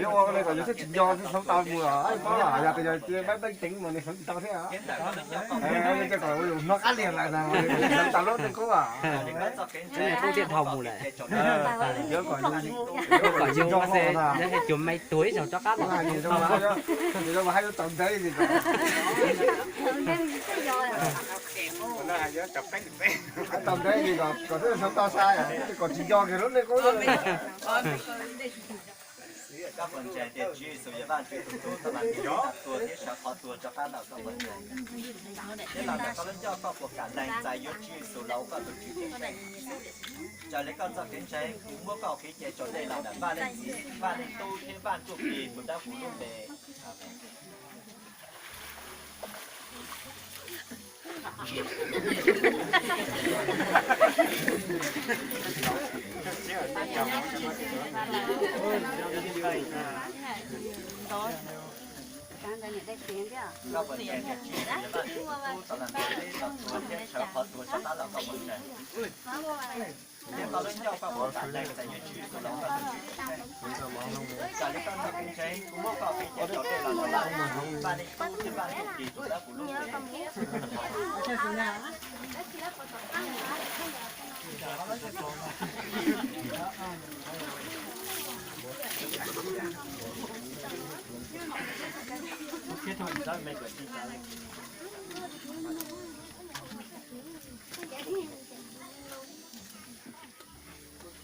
Yuav ua li kom yus thiaj tsis nco thiab hloov tau mus, paub los yog tias yog cia pab peej teev mas nws hloov tsis tau thiab. Coj kom yus hnov qab liag lawm na, hloov tau lub neej qub. Qub tiaj dhau mus lawm. Yuav kom yus, yuav kom yus nco hlo na. Yog cuag me tuag ib zaug rov qab los. Yus zoo mas haj yuav tau ntev li ko. Tau ntev li ko kom thiaj hloov tau sai, kom tsis nco kiag lub neej qub. Koj puas ntseeg tias Tswv Yexus yog Vajtswv tus Tub tau los ntiaj teb tuag thiab sawv qhov tuag rov qab los? Koj puas ntseeg? Thiab los ntawm koj lub ncauj koj puas kam lees txais yuav Tswv Yexus los ua koj tus Tswv cawm seej? Raws li koj txoj kev ntseeg, kuv muab koj kev cai raus dej los ntawm Vaj Leej Txiv, Vaj Leej Tub thiab Vaj Ntsujplig tus dawb huv lub npe. Koj puas ntseeg tias Tswv Yexus yog Vajtswv tus Tub tau los ntiaj teb tuag thiab sawv qhov tuag rov qab los? Koj puas ntseeg? Thiab koj lub ncauj koj puas kam lees txais yuav Tswv Yexus los ua koj tus Tswv cawm seej? Raws li koj txoj kev ntseeg, kuv muab koj kev cai raus dej los ntawm Vaj Leej Tub thiab Vaj Ntsujplig tus dawb huv lub npe.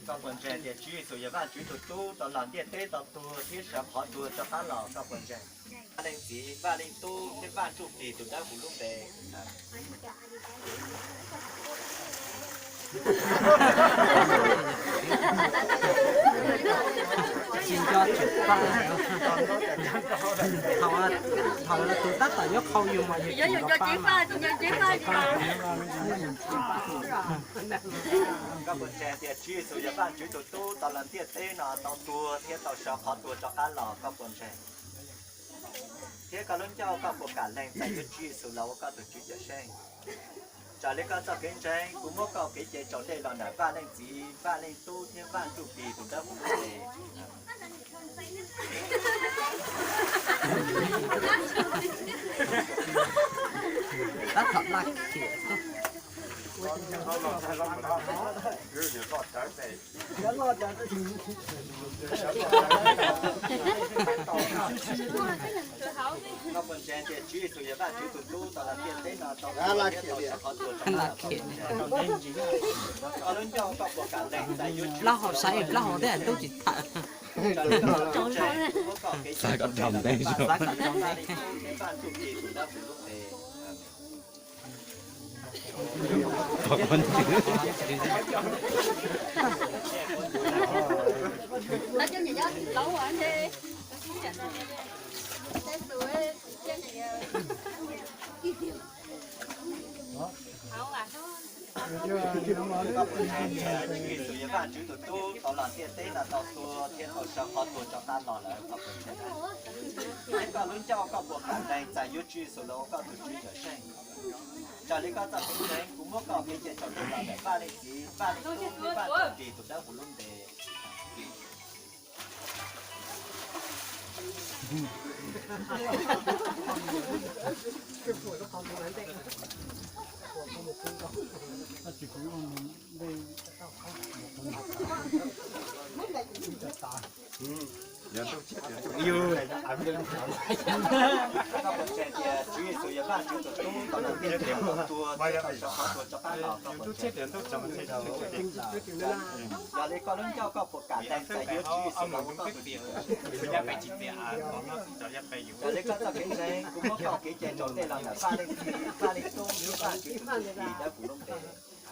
Koj puas ntseeg tias Tswv Yexus yog Vajtswv tus Tub tau los ntiaj teb tau tuag thiab sawv qhov tuag rov qab los? Koj puas ntseeg? Vaj Leej Txiv, Vaj Leej Tub thiab Vaj Ntsujplig tus dawb huv lub npe. Tsis nco tsis pab. Thaum, thaum tus tab tom yuav qhau yus mas yus tsis nco pab mas. Koj puas ntseeg tias Tswv Yexus yog Vajtswv tus Tub tau los ntiaj teb no tau tuag thiab tau sawv qhov tuag rov qab los? Koj puas ntseeg? Thiab koj lub ncauj koj puas kam lees txais yuav Tswv Yexus los ua koj tus Tswv cawm seej? Raws li koj txoj kev ntseeg, kuv muab koj kev cai raus dej los ntawm Vaj Leej Txiv, Vaj Leej Tub thiab Vaj Ntsujplig tus dawb huv lub npe. Tab tom laj khiam. Koj puas ntseeg tias Tswv Yexus yog Vajtswv tus Tub tau los ntiaj teb no tau tuag thiab tau sawv qhov tuag rov qab los? Koj puas ntseeg? Koj lub ncauj koj puas kam lees txais yuav Tswv Yexus los ua koj tus Tswv cawm seej? Plaub hau saib, plaub hau thiab tub tsis tham. Raws li koj txoj kev ntseeg, kuv muab koj kev cai raus dej los ntawm Vaj Leej Txiv, Vaj Ntsujplig tus dawb huv lub npe. Koj puas ntseeg tias Tswv Yexus yog Vajtswv tus Tub tau los ntiaj teb no tau tuag thiab tau sawv qhov tuag rov qab los lawm? Koj puas ntseeg? Thiab koj lub ncauj koj puas kam lees txais yuav Tswv Yexus los ua koj tus Tswv cawm seej? Raws li koj txoj kev ntseeg, kuv muab koj kev cai raus dej los ntawm Vaj Leej Txiv, Vaj Leej Tub thiab Vaj Ntsujplig tus dawb huv lub npe. Koj puas ntseeg tias Tswv Yexus yog Vajtswv tus Tub tau los ntiaj teb no tuag thiab tau sawv qhov tuag rov qab los? Koj puas ntseeg? Yog li koj lub ncauj koj puas kam lees txais yuav Tswv Yexus los ua koj tus Tswv cawm seej? Yog li koj txoj kev ntseeg, kuv muab koj kev cai raus dej los ntawm Vaj Leej Txiv, Vaj Leej Tub thiab Vaj Ntsujplig tus dawb huv lub npe.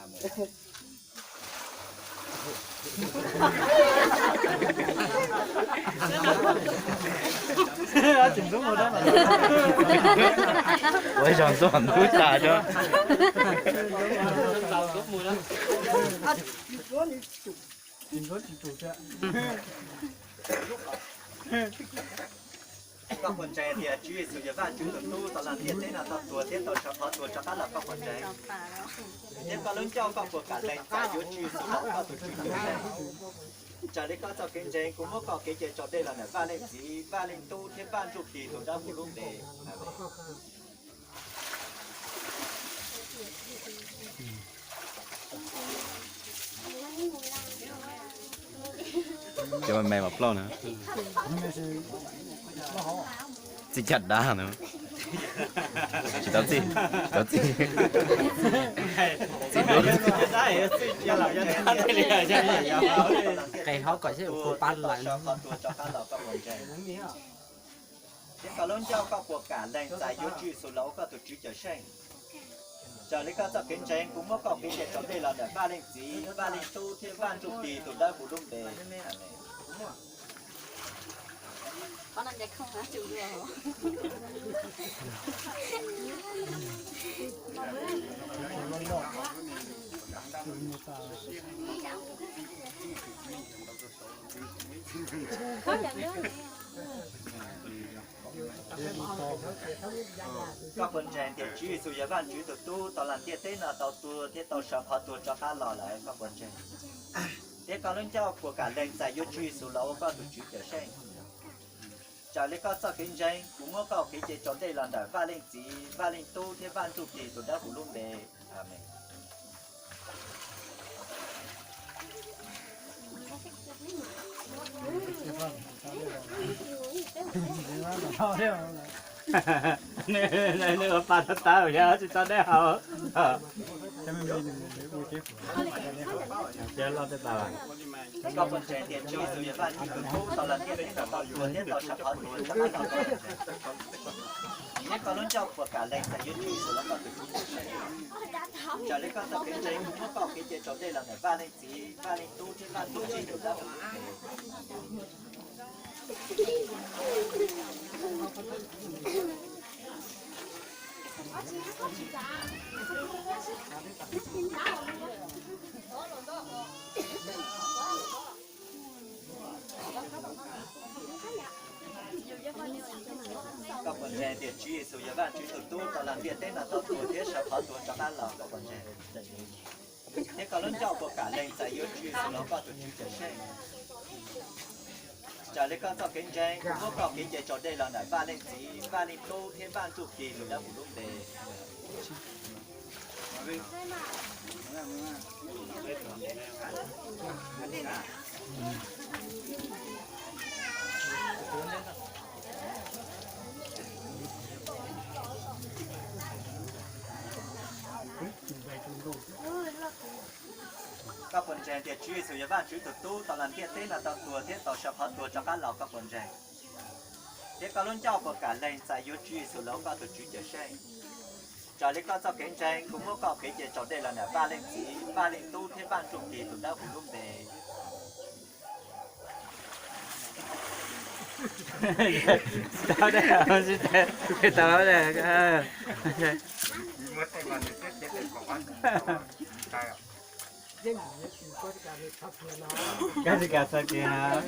Amees. Ua ib zaug ntxuaj ntub tas tso. Koj puas ntseeg tias Tswv Yexus yog Vajtswv tus Tub tau los ntiaj teb no tau tuag thiab tau sawv qhov tuag rov qab los? Koj puas ntseeg? Thiab koj lub ncauj koj puas kam lees txais yuav Tswv Yexus los ua koj tus Tswv cawm seej? Raws li koj txoj kev ntseeg, kuv muab koj kev cai tso dej los ntawm Vaj Leej Txiv, Vaj Leej Tub thiab Vaj Ntsujplig tus dawb huv lub npe. Cov me mas ploj na. Txij caj dab no. Tsis tau txij, tsis tau txij. Qe hauv kom seb ua pab lawm. Thiab koj lub ncauj koj puas kam lees txais yuav Tswv Yexus los ua koj tus Tswv Cawmseej? Raws li koj txoj kev ntseeg, kuv muab koj kev cai tso dej los ntawm Vaj Leej Txiv, Vaj Leej Tub thiab Vaj Ntsujplig tus dawb huv lub npe. Amees. Koj puas ntseeg tias Tswv Yexus yog Vaj Tswv tus Tub tau los ntiaj teb no tau tuag thiab tau sawv qhov tuag rov qab los lawm? Koj puas ntseeg? Thiab koj lub ncauj puas kam lees txais yuav Tswv Yexus los ua koj tus Tswv Cawmseej? Raws li koj txoj kev ntseeg, kuv muab koj kev cai tso dej los ntawm Vaj Leej Txiv, Vaj Leej Tub thiab Vaj Ntsujplig tus dawb huv lub npe. Amees. Nws ua pa tau tau yog tsis tau dej haus. Koj puas ntseeg tias Tswv Yexus yog Vaj Tswv tus Tub tau los ntiaj teb no tau tuag thiab tau sawv qhov tuag rov qab los? Thiab koj lub ncauj puas kam lees txais yuav Tswv Yexus los koj tus Tswv Cawmseej? Raws li koj txoj kev ntseeg, kuv muab koj kev cai tso dej los ntawm Vaj Leej Txiv, Vaj Leej Tub thiab Vaj Ntsujplig tus dawb huv lub npe. Koj puas ntseeg tias Tswv Yexus yog Vaj Tswv tus Tub tau los ntiaj teb no tau tuag thiab sawv qhov tuag rov qab los? Koj puas ntseeg? Thiab koj lub ncauj puas kam lees txais yuav Tswv Yexus los koj tus Tswv Cawmseej? Raws li koj txoj kev ntseeg, kuv muab koj kev cai tso dej los ntawm Vaj Leej Txiv, Vaj Leej Tub thiab Vaj Ntsujplig tus dawb huv lub npe. Koj puas ntseeg tias Tswv Yexus yog Vaj Tswv tus Tub tau los ntiaj teb no tau tuag thiab tau sawv qhov tuag rov qab los? Koj puas ntseeg? Thiab koj lub ncauj puas kam lees txais yuav Tswv Yexus los ua koj tus Tswv Cawmseej? Raws li koj txoj kev ntseeg, kuv muab koj kev cai tso dej los ntawm Vaj Leej Txiv, Vaj Leej Tub thiab Vaj Ntsujplig tus dawb huv lub npe. Tsis tau dej, tsis tau dej. Koj tsis kam txog kiag.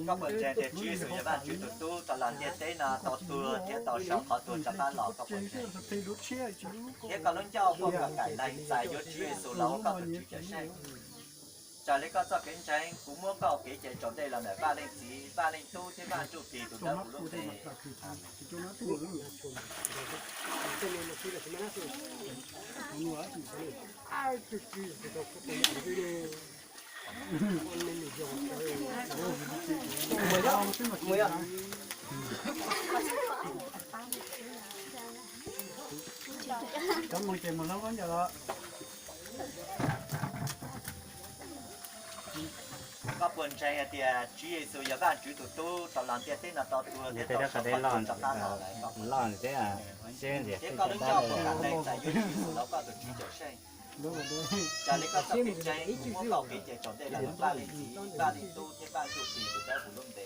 Koj puas ntseeg tias Tswv Yexus yog Vaj Tswv tus Tub tau los ntiaj teb no tau tuag thiab tau sawv qhov tuag rov qab los? Koj puas ntseeg? Thiab koj lub ncauj puas kam lees txais yuav Tswv Yexus los ua koj tus Tswv Cawmseej? Raws li koj txoj kev ntseeg, kuv muab koj kev cai tso dej los ntawm Vaj Leej Txiv, Vaj Leej Tub thiab Vaj Ntsujplig tus dawb huv lub npe. Amees. Koj puas ntseeg hais tias Tswv Yexus yog Vaj Tswv tus Tub tau los ntiaj teb no tau tuag thiab tau sawv qhov tuag rov qab los lawm? Thiab koj lub ncauj puas kam lees txais yuav Tswv Yexus los ua koj tus Tswv Cawmseej? Raws li koj txoj kev ntseeg, kuv muab koj kev cai tso dej los ntawm Vaj Leej Txiv, Vaj Leej Tub thiab Vaj Ntsujplig tus dawb huv lub npe.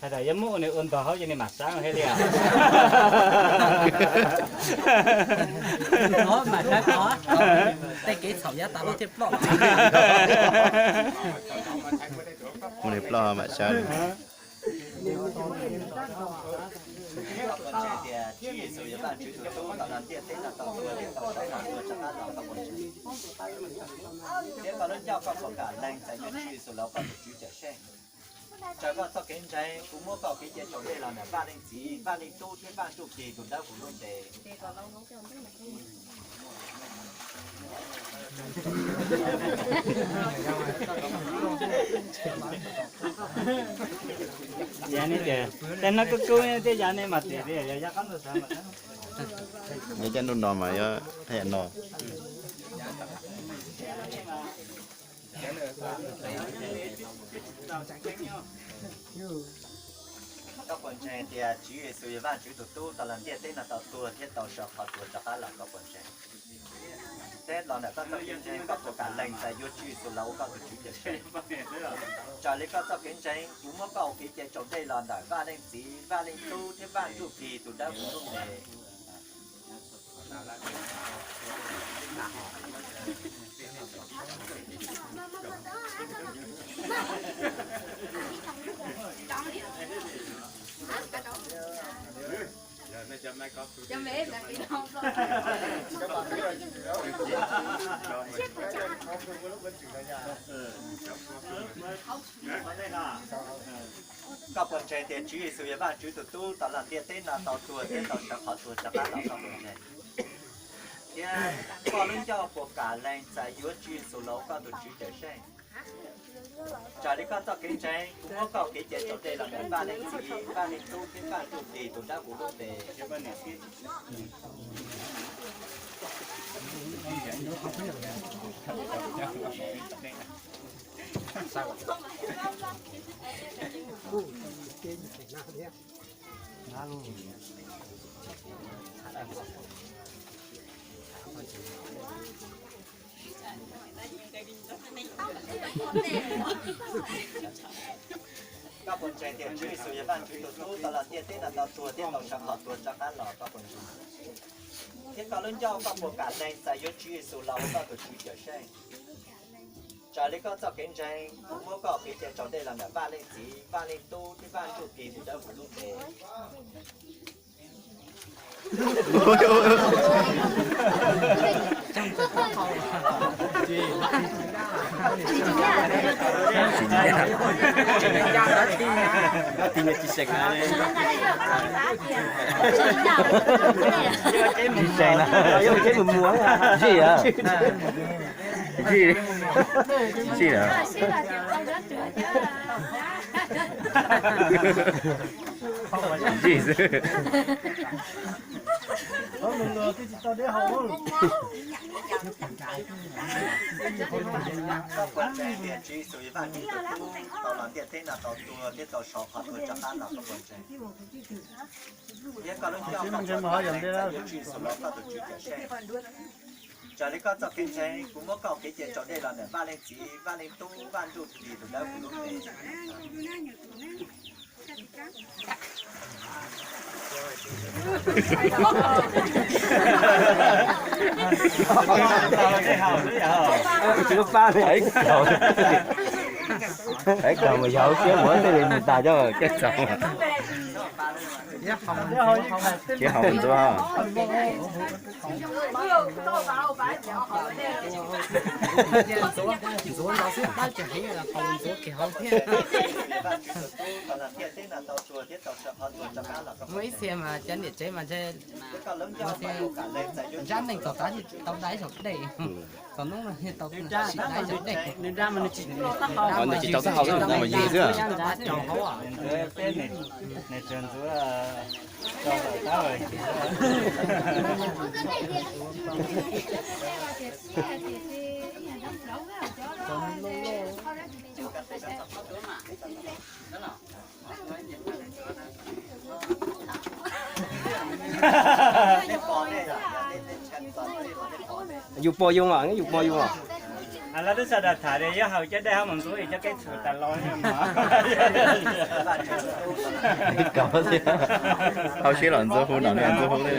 Hais tias yuav muab ua nws ua ntog hauv ces nws mam sab thiaj li. Mam sab tod, tej kev txhaum yav tas los thiaj ploj. Muab nws ploj mam sab. Koj ntseeg tias Tswv Yexus yog Vajtswv tus Tub, tau los ntiaj teb no tau tuag thiab tau sawv los tuag rov qab los, koj puas ntseeg? Thiab koj lub ncauj koj puas kam lees txais yuav Tswv Yexus los ua koj tus Tswv cawm seej? Raws koj txoj kev ntseeg, kuv muab koj kev cia tsaus dej los ntawm Vaj Leej Txiv, Vaj Leej Tub thiab Vaj Ntsujplig tus dawb huv lub npe. Yog ne tias, tej no kuj kub thiab, yog ne mas tias yog qab ntug xav mas. Nyob caj ntuj no mas yog no. Koj puas ntseeg tias Tswv Yexus yog Vajtswv tus Tub, tau los ntiaj teb no tau tuag thiab tau sawv qhov tuag rov qab los, koj puas ntseeg? Thiab los ntawm koj txoj kev ntseeg, koj puas kam lees txais yuav Tswv Yexus los ua koj tus Tswv cawm seej? Raws li koj txoj kev ntseeg, kuv muab koj ua kev cia tsaus dej los ntawm Vaj Leej Txiv, Vaj Leej Tub thiab Vaj Ntsujplig tus dawb huv lub npe. Koj puas ntseeg tias Tswv Yexus yog Vajtswv tus Tub, tau los ntiaj teb no tau tuag thiab tau sawv qhov tuag rov qab los, koj puas ntseeg? Thiab koj lub ncauj puas kam lees txais yuav Tswv Yexus los ua koj tus Tswv cawm seej? Raws li koj txoj kev ntseeg, kuv muab koj kev cia tsaus dej los ntawm Vaj Leej Txiv, Vaj Leej Tub thiab Vaj Ntsujplig tus dawb huv lub npe. Koj puas ntseeg tias Tswv Yexus yog Vajtswv tus Tub, tau los ntiaj teb no tau tuag thiab tau sawv qhov tuag rov qab los, koj puas ntseeg? Thiab koj lub ncauj koj puas kam lees txais yuav Tswv Yexus los ua koj tus Tswv cawm seej? Raws li koj txoj kev ntseeg, kuv muab koj kev cia tsaus dej los ntawm Vaj Leej Txiv, Vaj Leej Tub thiab Vaj Ntsujplig tus dawb huv lub npe. Tsis seem na, tsis seem na, yog kev mus muag, tsis yog, tsis, tsis na. Tsis xwb. Koj puas ntseeg tias Tswv Yexus yog Vajtswv tus Tub, tau los ntiaj teb no tau tuag thiab tau sawv qhov tuag rov qab los, koj puas ntseeg? Thiab koj lub ncauj koj puas kam lees txais yuav Tswv Yexus los ua koj tus Tswv cawm seej? Raws li koj txoj kev ntseeg, kuv muab koj kev cia tsaus dej los ntawm Vaj Leej Txiv, Vaj Leej Tub, Vaj Ntsujplig tus dawb huv lub npe. Tsis pab li, peb kawg mus yog siab muab tej li mus tas coj kev txaus. Kev haus ntxuav. Ntxuav no xwb tab tseem heev, haus ntxuav kev haus thiab. Muaj ib txhia mas cov niam tsev mas ntshe nrab neeg tom qab tau dai saum dej, txog hnub no tau sim dai saum dej. Nws tsis tau taub hau, nws mus yig xwb. Yus pom yus os, yus pom yus os. Lawv twb sawv daws tham tias yuav haus cov dej hauv mus ntxuav cov kev txhum tas los. Hauv siab los ntxuav hu no, ntxuav hu li.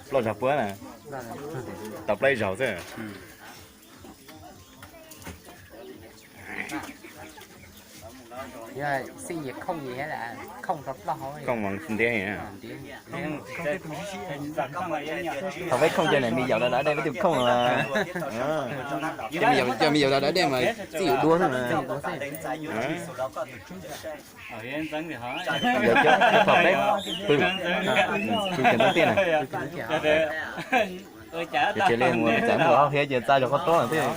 Plaub zaug puab na, tau plaub zaug xwb. Khoom mas ntiab heev. Thaum peb khoom ces niam me yaus dav dav dej peb twb khoom los. Cov me yaus dav dav dej mas txij yuav dua xwb mas. Yog cov thaum peb pw, pw cov ntoo tiaj na. Ces tsev li mus txawm mus hauv hiav ces txav zog qhov tob na thiab.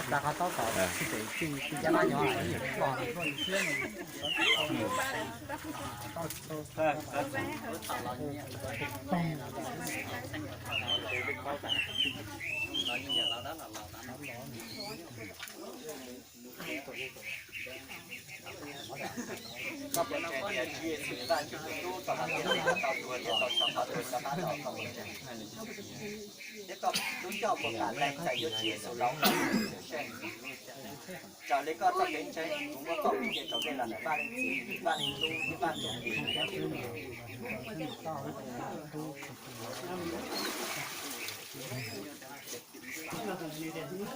Koj puas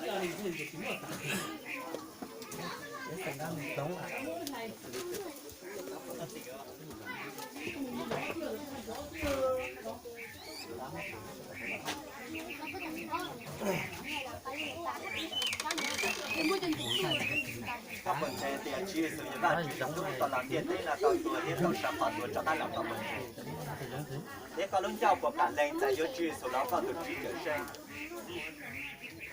ntseeg tias Tswv Yexus yog Vajtswv tus Tub tau los ntiaj teb no tau tuag thiab tau sawv qhov tuag rov qab los? Koj puas ntseeg? Thiab koj lub ncauj puas kam lees txais yuav Tswv Yexus los ua koj tus Cawmseej?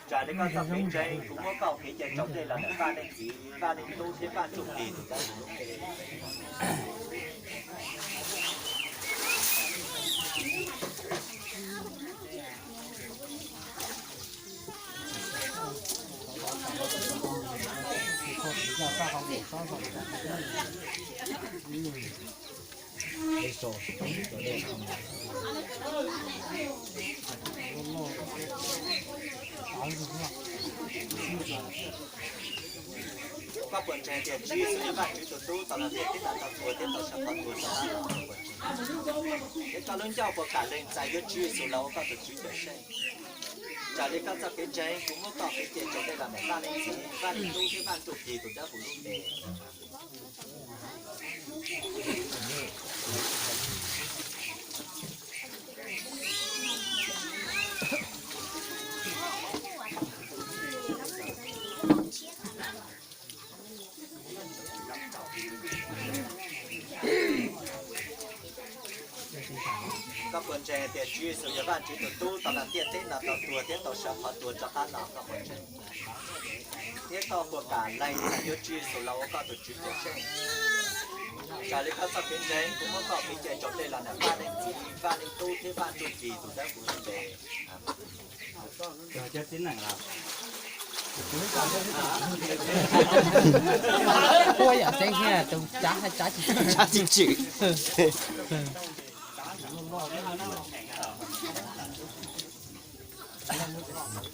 Raws li koj txoj kev ntseeg, kuv muab koj qiv cia rau dej los ntawm Vaj Leej Txiv, Vaj Leej Tub thiab Vaj Ntsuj Plig. Koj puas ntseeg tias Tswv Yexus yog Vajtswv tus Tub tau los ntiaj teb no tau tuag thiab tau sawv qhov tuag rov qab los? Koj puas ntseeg? Thiab koj lub ncauj puas kam lees txais yuav Tswv Yexus los ua koj tus Tswv Cawmseej? Raws li koj txoj kev ntseeg, kuv muab koj qiv cia rau dej los ntawm Vaj Leej Txiv, Vaj Leej Tub thiab Vaj Ntsuj Plig tus dawb huv lub npe. Koj puas ntseeg tias Tswv Yexus yog Vajtswv tus Tub tau los ntiaj teb no tau tuag thiab tau sawv qhov tuag rov qab los? Thiab koj lub ncauj puas kam lees txais yuav Tswv Yexus los ua koj tus Tswv Cawmseej? Raws li koj txoj kev ntseeg, kuv muab koj qiv cia rau dej los ntawm Vaj Leej Txiv, Vaj Leej Tub thiab Vaj Ntsuj Plig tus dawb huv lub npe. Koj puas ntseeg tias Tswv Yexus yog Vajtswv tus Tub tau los ntiaj teb no tau tuag thiab tau sawv qhov tuag rov qab los? Koj puas ntseeg? Thiab koj puas kam lees txais yuav Tswv Yexus los ua koj tus Tswv Cawmseej? Raws li koj txoj kev ntseeg, kuv muab koj qiv cia rau dej los ntawm Vaj Leej Txiv, Vaj Leej Tub thiab Vaj Ntsuj Plig tus dawb huv lub npe. Ua yam tseeb thiab, tus tsav hais tsav tsis tshwm.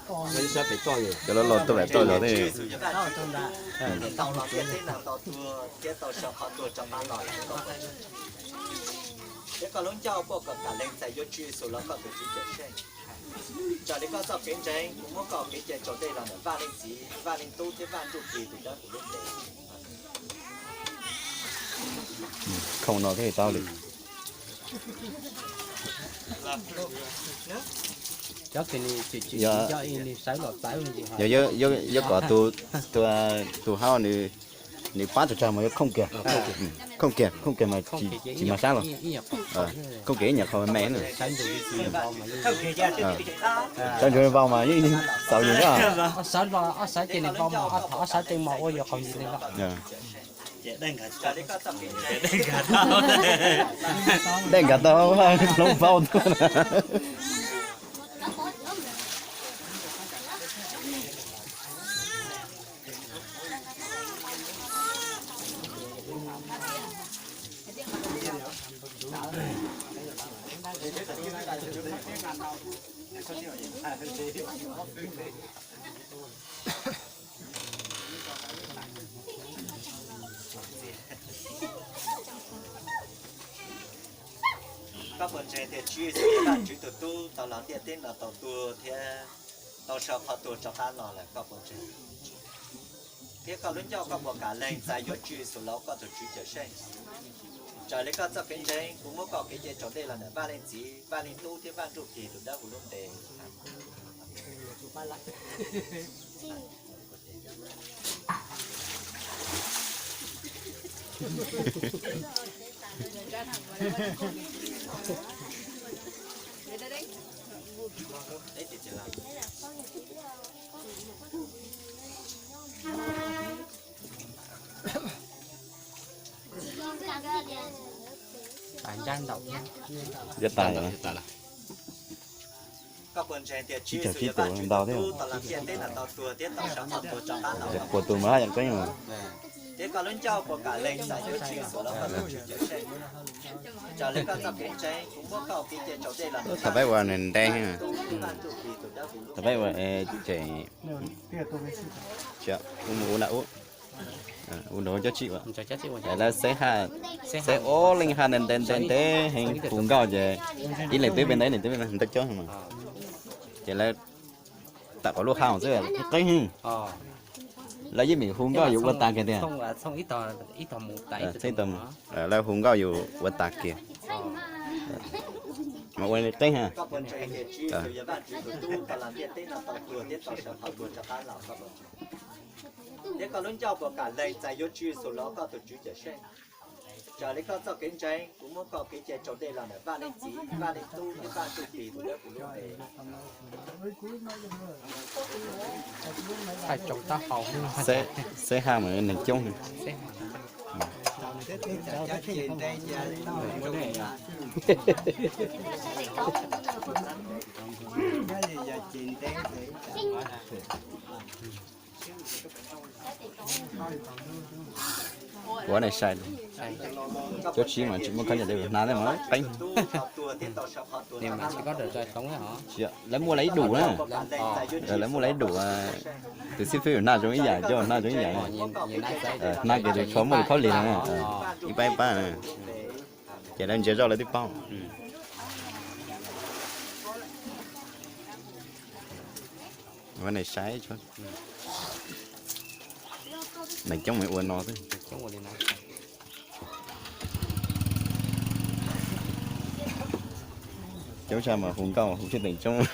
Cov loj loj tuaj lawm tuaj zog thiab. Thiab koj lub ncauj puas kam lees txais yuav Tswv Yexus los koj tus Tswv Cawmseej? Raws li koj txoj kev ntseeg, kuv muab koj qiv cia rau dej los ntawm Vaj Leej Txiv, Vaj Leej Tub thiab Vaj Ntsuj Plig tus dawb huv lub npe. Khoom no thiaj tau li. Yog, yuav kom tus hauv nws pab tus tsawg mas yuav khoom kiag, khoom kiag, khoom kiag mas tsis mas sab los. Khoom kiag ib nyuag qhov me me. Sawv ntsug vau mas yeej txaus yus na. Ob sawv ces nws vau mas, ob sawv tej mas ua yuav qaug yus li no. Dej nkag tau hloov vau tuaj. Ntseeg tias Tswv Yexus yog Vajtswv tus tub tau los ntiaj teb no tau tuag thiab tau sawv qhov tuag rov qab los lawm, koj puas ntseeg? Thiab koj lub ncauj koj puas kam lees txais yuav Tswv Yexus los ua koj tus Tswv Cawmseej? Raws li koj txoj kev ntseeg, kuv muab koj kev cia raus dej los ntawm Vaj Leej Txiv, Vaj Leej Tub thiab Vaj Ntsujplig tus dawb huv lub npe. Koj puas ntseeg tias Tswv Yexus yog Vajtswv tus tub tau los ntiaj teb no tau tuag thiab tau sawv qhov tuag rov qab los? Puas tus mas haj yam qeeb. Thiab koj lub ncauj puas kam lees txais yuav Tswv Yexus los ua koj tus Tswv Cawmseej? Raws li koj txoj kev ntseeg, kuv muab koj kev cia raus dej los ntawm Vaj Leej Txiv, Vaj Ntsujplig tus dawb huv lub npe. Thaum peb ua ne ntev, thaum peb ua, ua mus ua na ub, ua nrog cov tsis ua, lawv xeb haj, xeb ob leeg haj ntev ntev ntev heev, hu nkauj ces ib leeg twb peb ntawd, ib leeg twb peb ntawd coob mas. Ces lawv tawm qhov lub haj xwb qeeb heev. Lawv yeej meem hu nkauj yus ua tas kiag tiag. Lawv hu nkauj yus ua tas kiag. Mas ua li qeeb ha. Thiab koj lub ncauj puas kam lees txais yuav Tswv Yexus los ua koj tus Tswv Cawmseej? Raws li koj txoj kev ntseeg, kuv muab koj kev cia raus dej los ntawm Vaj Leej Txiv, Vaj Leej Tub thiab Vaj Ntsujplig tus dawb huv lub npe. Xeb haj mas neeg coob. Ua ne sai, cov tsis mas tsis muaj khaub ncaws dej hnav thiab mas qeeb. Lawv muaj lawv ib dum na, lawv muaj lawv ib dum, tus xib fwb hnav zoo ib yam, cov hnav zoo ib yam, hnav kiag tus tsho muaj tus khaub lig na, ib pab ib pab na. Ces lawv ntsia zoj lawv twb paub. Ua ne sai, neeg coob mas ua no xwb. Coob tshaj mas hu nkauj hu tshaj teem coob.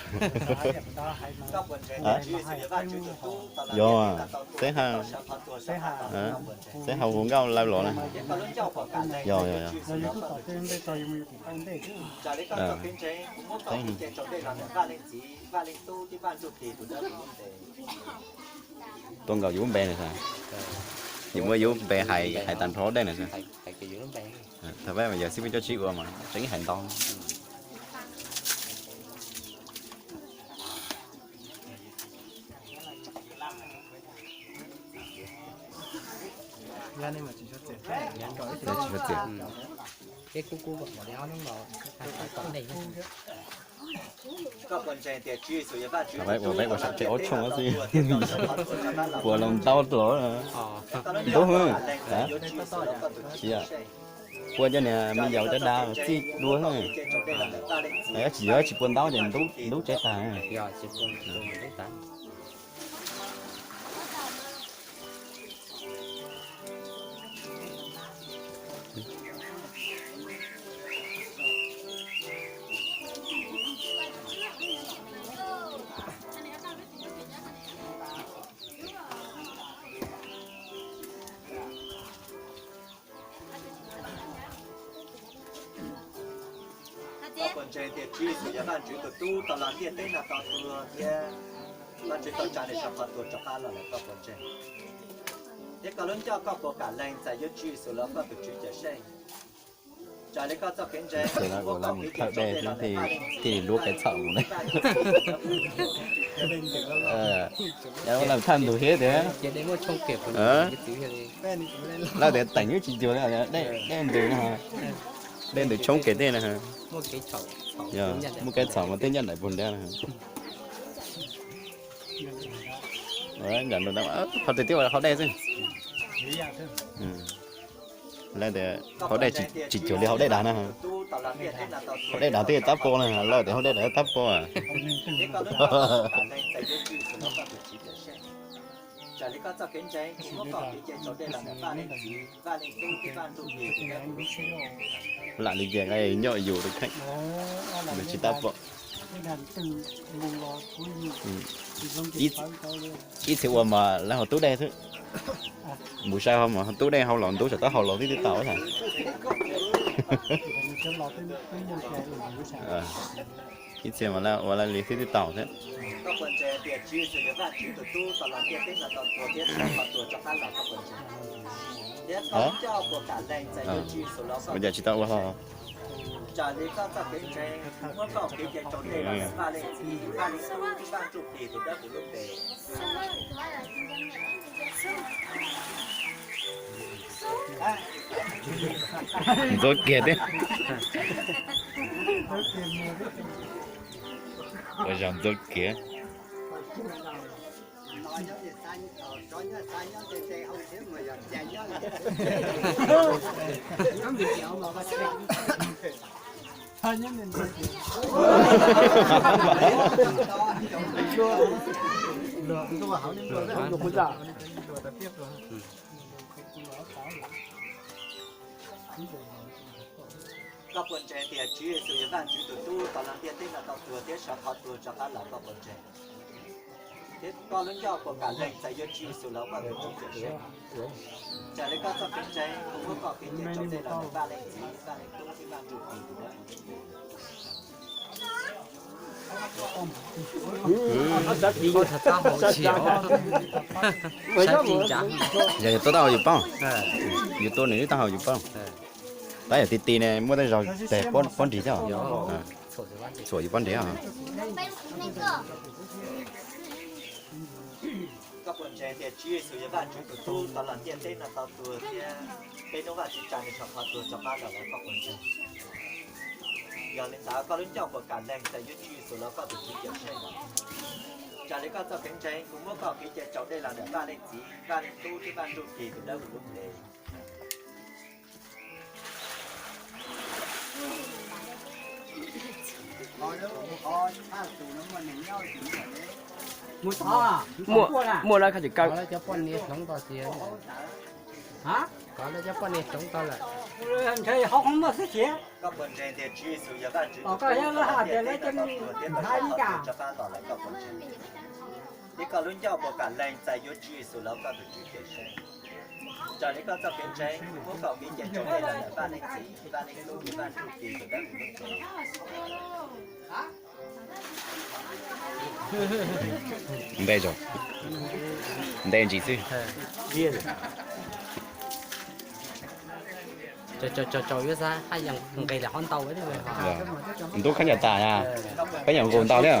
Yog, xeb haj, xeb haj hu nkauj lawm los na. Yog, yog, yog. Tuaj nkaus yus lub npe na. Yus muab yus lub npe hais, hais tag nrho dej na. Thaum peb mas yog xib fwb cov tsis ua mas tseem hais ntau. Peb ua, peb ua saum tsev ob tshooj xwb, puas los ntau los ntub. Puas cov niag me yaus cov dav txij dua xwb. Tsis yog tsis puas ntau ces ntub tsev tag. Koj puas ntseeg tias Tswv Yexus yog Vajtswv tus tub tau los ntiaj teb no tau tuag thiab Vajtswv tau tsa nws sawv qhov tuag rov qab los lawm, koj puas ntseeg? Thiab koj lub ncauj koj puas kam lees txais yuav Tswv Yexus los koj tus Tswv Cawmseej? Raws li koj txoj kev ntseeg, kuv muab koj kev cia raus dej los ntawm Vaj Leej Txiv, Vaj Ntsujplig tus dawb huv lub npe. Thaj ntug thiab tias, lawv tias teem yuav tsis cuag li, dej ntws, dej ntws tshoob kev tej na. Yog muaj kev txhaum mas tej ncaj nraim puag nrad na. Qhov twg thiab ua qhov dej xwb. Lawv tias hauv dej tsis cuag li hauv dej dag na. Hauv dej dag twb tab pov na, lawv tias hauv dej dag tab pov. Lam li ces nyob yus kheej, tsis tab pom. Ib txhia ua mas lawv hauv tub dej xwb. Npus sai ho mas hauv tub dej hau los ntub saum taub hau los twb twb tau. Ib txhia mas lawv ua li xwb twb tau thiab. Ua cas tsis tau ua ho? Ntxuav kiag thiab. Ua zog ntxuav kiag. Koj puas ntseeg tias Tswv Yexus yog Vajtswv tus Tub, tos los ntiaj teb no tau tuag thiab sawv qhov tuag rov qab los, koj puas ntseeg? Thiab koj lub ncauj puas kam lees txais yuav Tswv Yexus los ua koj tus Tswv Cawmseej? Raws li koj txoj kev ntseeg, kuv muab koj kev cai tsaus dej los ntawm Vaj Leej Txiv, Vaj Leej Tub thiab Vaj Ntsujplig tus dawb huv lub npe. Yog yus tuaj taub hau yus paub. Tab yog ti ti ne muaj tej zaug tes pob nrig thiab. Txhuam yus pob nrig. Koj puas ntseeg tias Tswv Yexus yog Vajtswv tus Tub, tau los ntiaj teb no tau tuag thiab peb hnub Vajtswv tsa nws sawv qhov tuag rov qab los lawm, koj puas ntseeg? Yog li ntawd koj lub ncauj puas kam lees txais yuav Tswv Yexus los koj tus Tswv Cawmseej? Raws li koj txoj kev ntseeg, kuv muab koj kev cai tsaus dej los ntawm Vaj Leej Txiv, Vaj Leej Tub thiab Vaj Ntsujplig tus dawb huv lub npe. Muaj lawv koj tsis kaw. Koj puas ntseeg tias Tswv Yexus yog Vajtswv tus Tub, tau los ntiaj teb no tau tuag thiab sawv qhov tuag rov qab los lawm, koj puas ntseeg? Thiab koj lub ncauj puas kam lees txais yuav Tswv Yexus los koj tus Tswv Cawmseej? Raws li koj txoj kev ntseeg, kuv muab koj kev cai tsaus dej los ntawm Vaj Leej Txiv, Vaj Leej Tub thiab Vaj Ntsujplig tus dawb huv lub npe. Koj puas ntseeg tias Tswv Yexus yog Vajtswv tus Tub, tau los ntiaj teb no tau tuag thiab sawv qhov tuag rov qab los lawm, koj puas ntseeg? Thiab koj lub ncauj puas kam lees txais yuav Tswv Yexus los koj tus Tswv Cawmseej? Raws li koj txoj kev ntseeg, kuv muab koj kev cai tsaus dej los ntawm Vaj Leej Txiv, Vaj Leej Tub thiab Vaj Ntsujplig tus dawb huv lub npe. Thiab koj lub ncauj puas kam lees txais yuav Tswv Yexus los koj tus Tswv Cawmseej? Raws li koj txoj kev ntseeg, kuv muab koj kev cai tsaus dej los ntawm Vaj Leej Txiv, Vaj Leej Tub thiab Vaj Ntsujplig tus dawb huv lub npe. Npe, npe ntsis xwb. Ntub khaub ncaws tas, khaub ncaws nqus ntau thiab.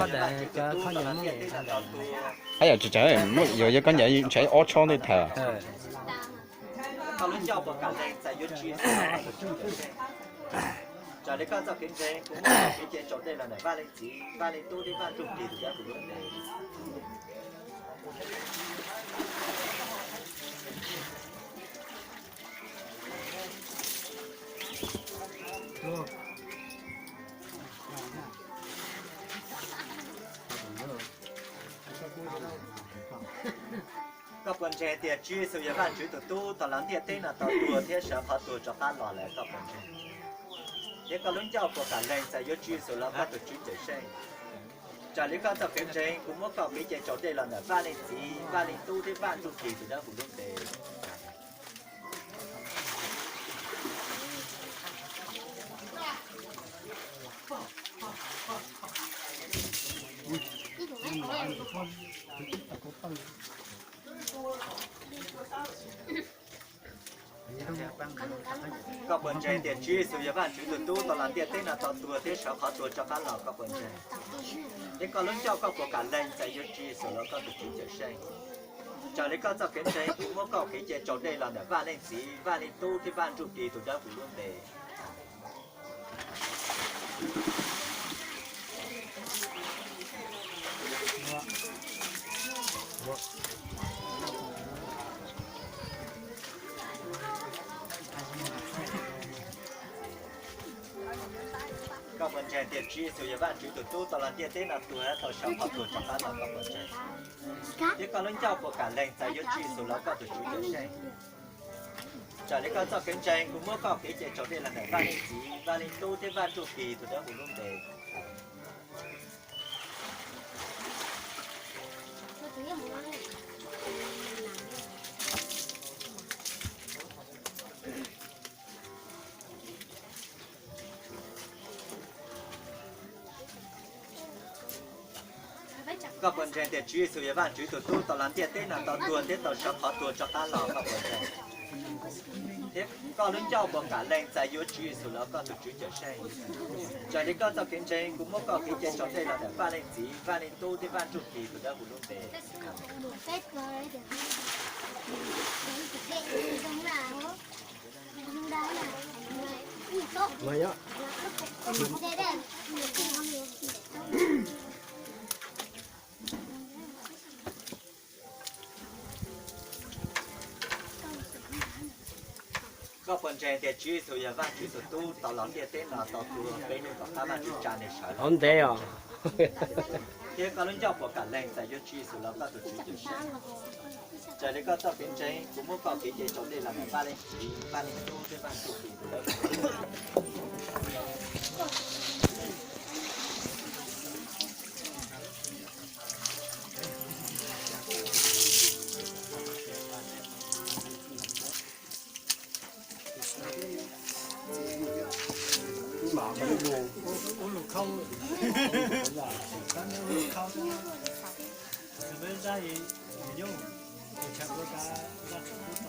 Khaub ncaws tsis tsawg, yog khaub ncaws ntshe ob tshob ntej thawm. Koj lub ncauj puas kam lees txais yuav Tswv Yexus los koj tus Tswv Cawmseej? Raws li koj txoj kev ntseeg, kuv muab koj kev cai tsaus dej los ntawm Vaj Leej Txiv, Vaj Leej Tub thiab Vaj Ntsujplig tus dawb huv lub npe. Koj puas ntseeg tias Tswv Yexus yog Vajtswv tus Tub, tau los ntiaj teb no tau tuag thiab sawv qhov tuag rov qab los lawm, koj puas ntseeg? Thiab koj lub ncauj puas kam lees txais yuav Tswv Yexus los koj tus Tswv Cawmseej? Raws li koj txoj kev ntseeg, kuv muab koj kev cai tsaus dej los ntawm Vaj Leej Txiv, Vaj Leej Tub thiab Vaj Ntsujplig tus dawb huv lub npe. Koj puas ntseeg tias Tswv Yexus yog Vajtswv tus Tub, tau los ntiaj teb no tau tuag thiab sawv qhov tuag rov qab los, koj puas ntseeg? Thiab koj lub ncauj koj puas kam lees txais yuav Tswv Yexus los koj tus Tswv Cawmseej? Raws li koj txoj kev ntseeg, kuv muab koj kev cai tsaus dej los ntawm Vaj Leej Txiv, Vaj Leej Tub thiab Vaj Ntsujplig tus dawb huv lub npe. Ntseeg tias Tswv Yexus yog Vajtswv tus Tub tau los ntiaj teb no tuag thiab tau sawv qhov tuag rov qab los koj puas ntseeg? Thiab koj lub ncauj puas kam lees txais yuav Tswv Yexus los koj tus Tswv Cawm Seej? Raws li koj txoj kev ntseeg, kuv muab koj kev cai raus dej los ntawm Vaj Leej Txiv, Vaj Leej Tub thiab Vaj Ntsujplig tus dawb huv lub npe. Koj puas ntseeg tias Tswv Yexus yog Vajtswv tus Tub tau los ntiaj teb no tau tuag thiab tau sawv qhov tuag rov qab los koj puas ntseeg? Thiab koj lub ncauj puas kam lees txais yuav Tswv Yexus los koj tus Tswv Cawm Seej? Raws li koj txoj kev ntseeg, kuv muab koj kev cai raus dej los ntawm Vaj Leej Txiv, Vaj Leej Tub thiab Vaj Ntsujplig tus dawb huv lub npe. Koj puas ntseeg tias Tswv Yexus yog Vajtswv tus Tub tau los ntiaj teb no tau tuag, peb hnub tom qab Vajtswv tsa nws sawv los ntev os? Thiab koj lub ncauj puas kam lees txais yuav Tswv Yexus los koj tus Tswv Cawm Seej? Raws li koj txoj kev ntseeg, kuv muab koj kev cai raus dej los ntawm Vaj Leej Txiv, Vaj Leej Tub thiab Vaj Ntsujplig tus dawb huv.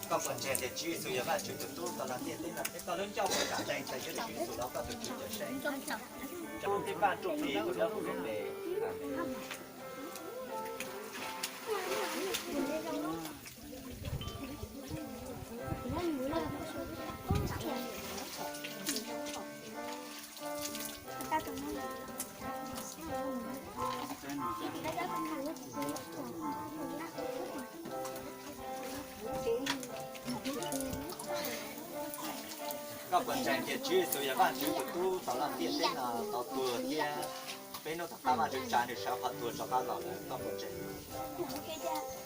Koj puas ntseeg tias Tswv Yexus yog Vajtswv tus Tub tau los ntiaj teb no thiab koj lub ncauj puas kam lees txais yuav Tswv Yexus los koj tus Tswv Cawm Seej? Raws li Vaj Ntsujplig tus dawb huv lub npe. Koj puas ntseeg tias Tswv Yexus yog Vajtswv tus Tub tau los ntiaj teb no tau tuag thiab peb hnub tom qab Vajtswv tsa nws sawv qhov tuag rov qab los lawm, koj puas ntseeg?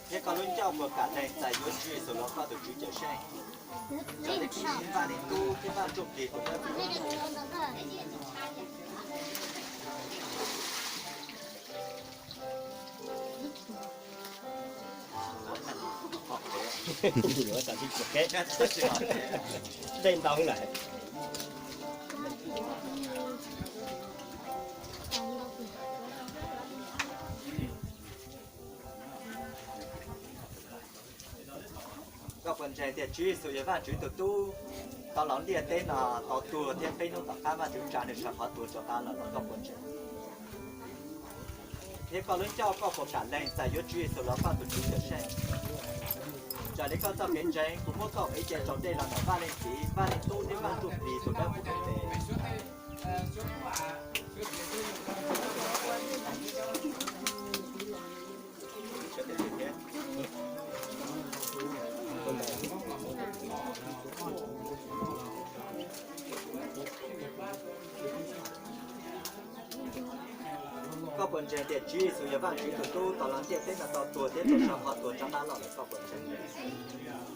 Thiab koj lub ncauj puas kam lees txais yuav Tswv Yexus los koj tus Tswv Cawm Seej? Raws li Vaj Leej Tub thiab Vaj Ntsujplig tus dawb huv. Dej ntau lawm. Koj puas ntseeg tias Tswv Yexus yog Vajtswv tus Tub tau los ntiaj teb no tau tuag thiab peb hnub tom qab Vajtswv tsa nws sawv qhov tuag rov qab los, koj puas ntseeg? Thiab koj lub ncauj koj puas kam lees txais yuav Tswv Yexus los koj tus Tswv Cawm Seej? Raws li koj txoj kev ntseeg, kuv muab koj kev cai raus dej los ntawm Vaj Leej Txiv, Vaj Leej Tub thiab Vaj Ntsujplig tus dawb huv lub npe. Koj puas ntseeg tias Tswv Yexus yog Vajtswv tus Tub tau los ntiaj teb no tau tuag thiab tau sawv qhov tuag rov qab los lawm, koj puas ntseeg?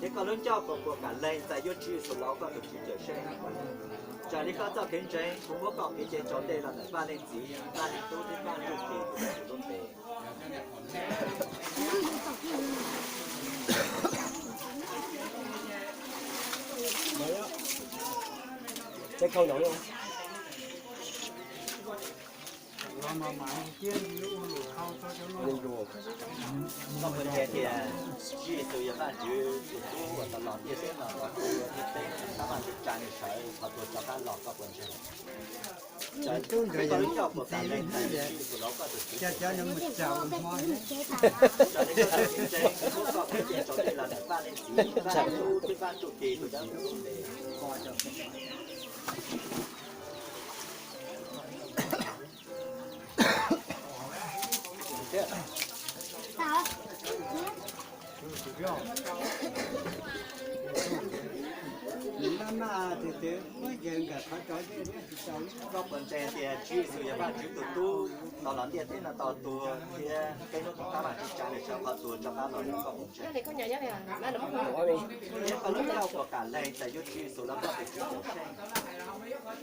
Thiab koj lub ncauj puas kam lees txais yuav Tswv Yexus los koj tus Tswv Cawm Seej? Raws li koj txoj kev ntseeg, kuv muab koj kev cai raus dej los ntawm Vaj Leej Txiv, Vaj Leej Tub thiab Vaj Ntsujplig tus dawb huv lub npe. Koj puas ntseeg tias Tswv Yexus yog Vajtswv tus Tub uas tau los ntiaj teb no tau tuag thiab peb hnub tom qab Vajtswv tsa nws sawv qhov tuag rov qab los, koj puas ntseeg? Koj lub ncauj puas kam lees txais yuav Tswv Yexus los koj tus Tswv Cawm Seej? Raws li koj txoj kev ntseeg, kuv muab koj kev cai raus dej los ntawm Vaj Leej Txiv, Vaj Leej Tub thiab Vaj Ntsujplig tus dawb huv lub npe. Koj puas ntseeg tias Tswv Yexus yog Vajtswv tus Tub tau los ntiaj teb no tau tuag thiab peb hnub tom qab Vajtswv tsa nws sawv qhov tuag rov qab los no, koj puas ntseeg? Thiab koj lub ncauj puas kam lees txais yuav Tswv Yexus los koj tus Tswv Cawmseej?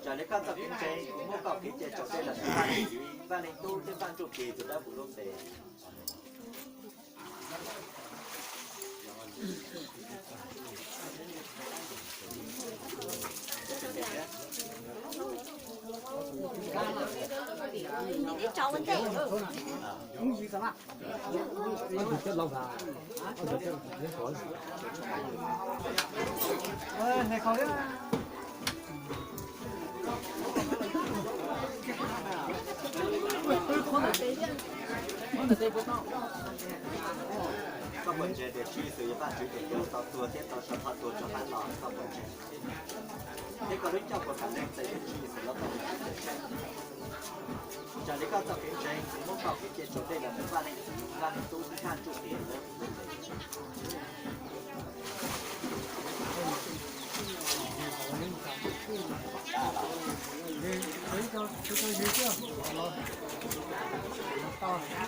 Raws li koj txoj kev ntseeg, kuv muab koj qiv cia tsaus dej los ntawm Vaj Leej Txiv, Vaj Leej Tub thiab Vaj Ntsujplig tus dawb huv lub npe. Koj puas ntseeg tias Tswv Yexus yog Vajtswv tus Tub tau tuag thiab tau sawv qhov tuag rov qab los, koj puas ntseeg? Thiab koj lub ncauj puas kam lees txais yuav Tswv Yexus los koj tus Tswv Cawmseej? Raws li koj txoj kev ntseeg, kuv muab koj qiv cia tsaus dej los ntawm Vaj Leej Txiv, Vaj Leej Tub thiab Vaj Ntsujplig tus dawb huv lub npe.